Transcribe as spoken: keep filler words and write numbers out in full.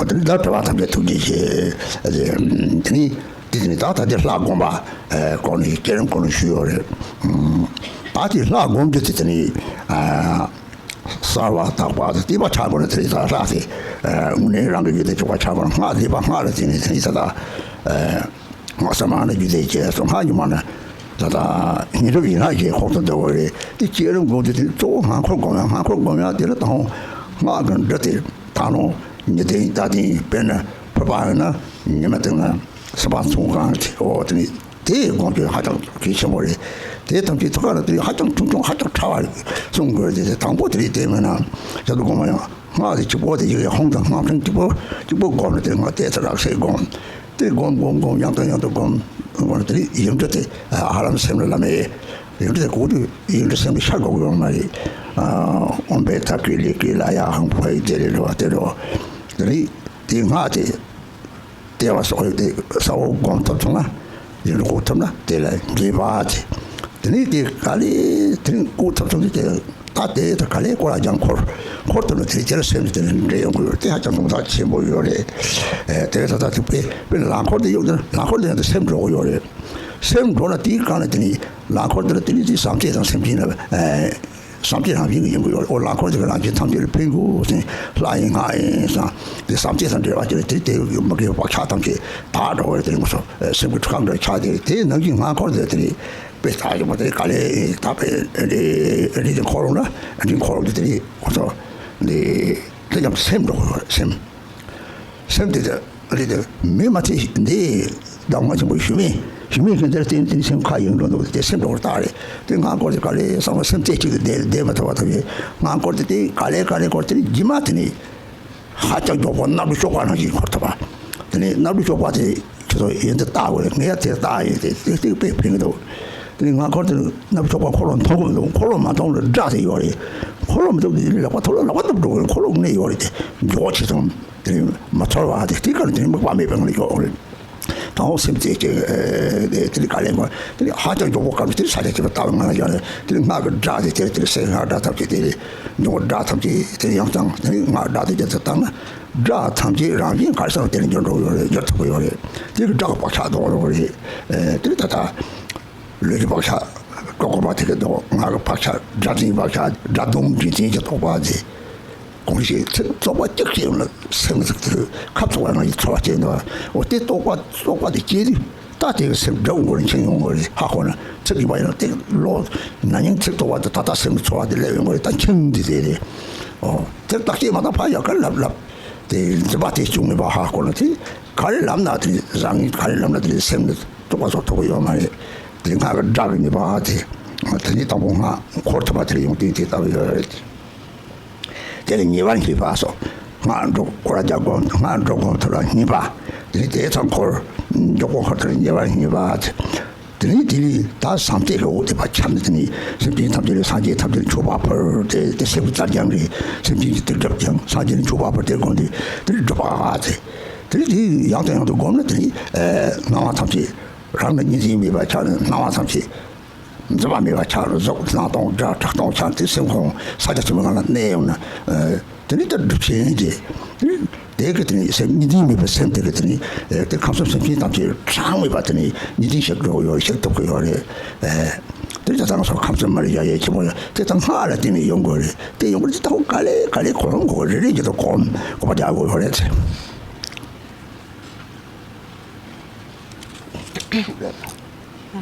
དེ་ནི་བདག་གྲུབ་པ་ཐམས་ཅད་ཐུགས་རྗེ་ཆེ། དེ་ནི་དེ་ནི་ད་ད་དེ་ལྷ་བསྒོམ་པ་སྐོར་ནས་སྐྱེ་རིམ་སྐོར་ནས་ཞུས་ཡོད་རེད། ད་དེ་ལྷ་བསྒོམ་རྒྱུ་དེ་དེ་ནི་གསལ་བ་དག་པ་དང་བསྟོད་པ་ཆགས་དགོས་ན། དེ་ནི་ད་ལྷ་དེ་དངོས་གནས་རང་གི་རྒྱུད་དེ་འཇོག་པ་ཆགས་དགོས་ན། སྔགས་བཟླས་པ་སྔགས་ལ་བརྟེན་ནས་དེ་ནི་ད་ད། སྔགས་གསར་མ་ནི་རྒྱུད་སྡེ་བཅས་སོ། སྔགས་ཉི་མ་ནི་ད་ལྟ་ཉི་གྲུབ་ཡིན་ན་ཞེས་ཁོག་ཏུ་འདུ་བ་རེད། དེ་བསྐྱེད་རིམ་སྒོམ་དུས་དེ་གཙོ་བོ་སྔགས་འཁོར་སྒོམ་ཡ། སྔགས་འཁོར་སྒོམ་ཡ་དེ་ལ་དང་སྔགས་ཀྱི་འབྲུ་དེ་ད་རུང་ཉི་ལྡན་ཟླ་ལྡན། དཔེར་ན་ཕུར་པ་ཡིན་ན་ཉི་མ་སྟེང་ན་སེམས་དཔའ་ཚོགས་གང་དེ། འོ་དེ་ནི་དེ་སྒོམ་རྒྱུ་ཧ་ཅང་གལ་ཆེན་པོ་རེད། དེ་ཐམས་ཅད་ཐུགས་ཀ་ལ་དེ་ཧ་ཅང་ཆུང་ཆུང་ཧ་ཅང་ཕྲ་བ་གསུང་དགོས་རེད། དེ་དང་པོ་དེ་རེད། དེ་མིན་ན་ཞབས་ཏུ་སྒོམ་ཡང་སྔགས་དེ་གཅིག་པོ་དེ་ཡི་ཧོང་དང་སྔགས་ཕྲེང་གཅིག་པོ་གཅིག་པོ་སྒོམ་ནས་དེ་སྔགས་དེ་ཚེ་རབས་སེ་སྒོམ། དེ་སྒོམ་སྒོམ་སྒོམ་ཡང་དང་ཡང་དུ་སྒོམ། སྒོམ་དེ་ཡིག་འབྲུ་དེ་ཧ་ལམ་སེམས་ལ་ལམ་མེ། ཡིག་འབྲུ་དེ་གོ་དུས་ཡིག་འབྲུ་སེམས་ལ་ཤར་དགོས་ཀྱི་ཡོད་མ་རེད། ཨོཾ་པད་ཐ་ཀི་ལི་ཀི་ལ་ཡ་ཧང་ཕ་ཡི་ཏེ་རེ་རེ་བ་དེ་རེ་བ། དེ་རེད། དེ་སྔགས་དེ་དེ་བ་སོགས་དེ་གསལ་བོ་སྒོམ་ཐུབ་སོང་ན། ཡིག་འབྲུ་གོ་ཐུབ་ན་དེ་ལ་འགྲེལ་པ་དེ། དེ་ནས་དེ་ག་ལེ་དེ་ནས་གོ་ཐུབ་སོང་དུས་དེ། ད་དེ་ད་ག་ལེ་སྐོར་ར་རྒྱང་འཁོར་འཁོར་ཐུབ་ན་དེ་དེ་ལ་སེམས་དེ་ནས་འདྲེས་ཡོང་གི་ཡོད། དེ་ཧ་ཅང་དོན་དག་ཆེན་པོ་ཡོད་རེད། ཨེ་དེ་ད་ད་དེ་དཔེ་དཔེ་ལ་ལམ་འཁོར་དེ་ཡོད་དེ། ལམ་འཁོར་དེ་ཡང་དེ་སེམས་འགྲོ་གི་ཡོད་རེད། སེམས་འགྲོ་ན་དེའི་སྒང་ལ་དེ་ནི་ལམ་འཁོར་དེ་ལ་དེ་ནི་དེ་སངས་རྒྱས་དང་སེམས་ཅན་ལ་ཨེ་སངས་རྒྱས་རང་བཞིན་གྱི་ཡིན་གྱི་ཡོད་རེད། འོ་ལམ་འཁོར་དེ་ག་རང་བཞིན་ཐམས་ཅད་ལ་ཕན་དགོས་ཟེར། ལྷ་ཡིན་སྔགས་ཡིན་བསམ་དེ་སངས་རྒྱས་དང་འབྲེལ་བ་དེ་ལ་དེ་དེ་མ་གི་བག་ཆགས་ཐམས་ཅད་དག་འགྲོ་བ་རེད། དེ་ནི་ངོ་སོ་སེམས་ཀྱི་འཁྲུལ་ཁ་འདྲ་ཆགས་དེ་དེ་ནང་བཞིན་ལམ་འཁོར་དེ་དེ་ནི། དཔེ་ལྟ་ཡོང་བ་དེ་ག་ལེ་ད་དཔེ་རེ་རེ་དེ་འཁོར་ཡོང་ན་འདི་འཁོར་ཡོང་དུས་དེ་རེད་ཁོ་ཚོ་འདི་དེ་ཙམ་སེམས་འགྲོ་གི་ཡོད་རེད། སེམས་སེམས་དེ་དེ་རེད་དེ་མི་མ་ཚད་འདི་གདམས་ངག་ཆེན་པོ་ཞུ་མེད་ཞུ་མེད་མཁན་དེར་བརྟེན་དེ་སེམས་ཁ་ཡེངས་འགྲོ་འདུག་དེ་སེམས་འགྲོ་གི་རེད། ད་རེད་དེ་སྔགས་འཁོར་དེ་ག་ལེ་བསམ་བློ་སེམས་རྩེ་གཅིག་ཏུ་བསྡད་བསྡད་མ་ཐུབ་པ་ཐུབ་ཡོད། སྔགས་འཁོར་དེ་དེ་ག་ལེ་ག་ལེ་འཁོར་དེ་རྗེས་མ་དེ་ནི། ཧ་ཅང་མགྱོགས་པོ་སྣབས་ཀྱི་གཤོག་པ་ནང་བཞིན་འཁོར་ཐུབ་པ། དེ་ནས་སྣབས་ཀྱི་གཤོག་པ་དེ་ཁྱོད་ཚོ་ཡོན་ཏན་ལྟ་དགོས་རེད། ངས་ཡ་དེ་ལྟ་ཡིན་ཏེ་ཏིག་ཏིག་དཔེ་ཕན་གྱི་འདུག་དེ་ནས་ང་འཁོར་དེ་སྣབས་ཀྱི་གཤོག་པ་འཁོར་ལོ་མཐོང་གི་མི་འདུག་འཁོར་ལོ་མ་མཐོང་ལ་སྒྲ་དེ་ཡོད་རེད། འཁོར་ལོ་མི་འདུག་དེ་ནས་ལག་པ་ཐོག་ལ་ལག་པ་བཏབ་འགྲོ་གི་རེད། འཁོར་ལོ་གནས་ཡོད་རེད་དེ། མགྱོགས་ཆེ་ཙམ་དེ་ནས་མ་ཚོར་བ་དེ་དེ་ག་ནས་དེ་ནས་དམིགས་པ་མེད་པའི་ངང་ལ་ཡོད་རེད། དང་སེམས་རྩེ་གཅིག་དེ་ནི་ག་ལེ་མ་དེ་ནི་ཧ་ཅང་མགྱོགས་པོ་སྐབས་དེ་ས་ཆ་གཅིག་ལ་ལྟ་བའི་ངང་ལ་ཡོད་རེད། དེ་ནི་སྔགས་ཀྱི་སྒྲ་དེ་དེ་དེ་སེམས་སྔགས་སྒྲ་ཐམས་ཅད་དེ་རེད། མགྱོགས་སྒྲ་ཐམས་ཅད་དེ་ཡང་ཙང་དེ་ནི་སྔགས་སྒྲ་དེ་རྒྱ་ཚ་བཏང་ན་སྒྲ་ཐམས་ཅད་རང་བཞིན་ག་རེ་ཟེར་བ་དེ་ནི་འགྱུར་འགྲོ་གི་ཡོད་རེད། འགྱུར་ཐུབ་ཀྱི་ཡོད་རེད། དེ་གི་སྒྲ་གི་བག་ཆགས་ལྡོག་འགྲོ་གི་རེད། དེ་ནི་ད་ལྟ་ལུས་ཀྱི་བག་ཆགས་ཀྱོག་ཀྱོག་པ་དེ་གི་ལྡོག་སྔགས་ཀྱི་བག་ཆགས་སྒྲ་འཛིན་བག་ཆགས་སྒྲ་སྡོམ་འདྲེ་འཛིན་གྱི་རྟོག་པ་དེ། གང་ཞིག་ཚིག་རྟོག་པ་གཅིག་སྐྱེས་ཡོང་ན་སེམས་ཀྱི་ཚིག་དེ་ཁ་ཚུགས་པ་ནང་བཞིན་ཚོར་བ་སྐྱེས་འདུག་འོ་དེ་རྟོག་པ་རྟོག་པ་དེ་སྐྱེས་དུས་ད་དེ་གི་སེམས་སྒྲ་དབང་པོ་ནས་འཆིང་ཡོང་གི་རེད། ཧ་གོ་ན་ཚིག་གི་བ་ཡིན་ན་དེ་ལོ་ན་ནིང་ཚིག་རྟོག་པ་དེ་ད་ལྟ་སེམས་ཀྱི་ཚོར་བ་དེ་སླེབས་ཡོང་གི་རེད། ད་འཆིང་འདི་དེ་རེད། འོ་དེ་བརྟག་དཔྱད་མ་བཏང་ཕར་ཡག་ག་ལབ་ལབ་དེ་འཛིན་པ་དེ་བྱུང་མེད་པ་ཧ་གོ་ན་དེ་ག་རེ་ལབ་ན་དེ་རང་ཉིད་ག་རེ་ལབ་ན་དེ་སེམས་ནི་རྟོག་པ་སོགས་ཐོབ་ཀྱི་ཡོད་མ་རེད། དེ་སྔགས་ཀྱི་སྒྲ་གི་ནུས་པ་དེ་དེ་ནི་དང་པོ་སྔགས་འཁོར་ཐུབ་པ་དེར་ཡོང་དུས་དེ་ལྟ་བུ་ཡོད་རེད། དེ་ལ་ཉེ་བར་སྙིང་པ་སོགས་སྔགས་འགྲོ་སྐོར་རྒྱག་སྒོམ་སྔགས་འགྲོ་སྒོམ་ཐུབ་ལ་སྙིང་པ། དེ་ནས་དེའི་ཚང་འཁོར་མགྱོགས་པོ་འཁོར་ཐུབ་ལ་ཉེ་བར་སྙིང་པ། དེ་ནས་དེ་ནས་ད་སངས་རྒྱས་ཀྱི་འོད་དེ་ཕར་ཁྱབ་ནས་དེ་ནས་སེམས་ཅན་ཐམས་ཅད་ལ་སངས་རྒྱས་ཐམས་ཅད་ལ་མཆོད་པ་ཕུལ་ཏེ་དེ་སེམས་ཀྱི་རྩལ་སྦྱང་གི་སེམས་ཅན་གྱི་སྡིག་སྒྲིབ་སྦྱང་སངས་རྒྱས་ལ་མཆོད་པ་ཕུལ་ཏེ་སྒོམ་དུས་དེ་ནས་སྒྲུབ་པ་དེ། དེ་ནས་དེ་ཡང་དང་ཡང་དུ་སྒོམ་ན་དེ་ནས་སྣང་བ་ཐམས་ཅད་རང་ལ་གཉིས་འཛིན་མེད་པར་ཆགས་ནས་སྣང་བ་ཐམས་ཅད། འཛིན་པ་མེད་པར་ཆགས་རུ་གཟུགས་སྣང་སྟོང་སྒྲ་གྲགས་སྟོང་ཆགས་ཏེ་སེམས་ཁོང་ས་ཆ་ཆེན་པོའི་ངང་ལ་གནས་ཡོང་ན། དེ་ནི་ད་སྒྲུབ་ཆེན་གྱི་དེ་ནི་དེ་གི་དེ་ནི་སེམས་གཉིས་འཛིན་མེད་པའི་སེམས་དེ་གི་དེ་ནི་དེ་ཁམས་གསུམ་སེམས་ཅན་ཐམས་ཅད་གྲངས་མེད་པ་དེ་ནི་གཉིས་འཛིན་ཞིག་འགྲོ་ཡོད་ཞིག་ཐུབ་ཀྱི་ཡོད་རེད། དེ་ནི་ད་ང་ཚོ་ཁམས་གསུམ་མ་རིག་ཡ་ཡ་ཆེན་པོ་ཡ་དེ་ད་སྔགས་ལ་བརྟེན་ནས་ཡོང་དགོས་རེད། དེ་ཡོང་དགོས་རེད། དེ་ད་ག་ལེ་ག་ལེ་གོ་རུང་གོ་རེ་རེ་གྱི་ད་གོམ་གོ་བ་རྒྱག་དགོས་ཡོད་རེད།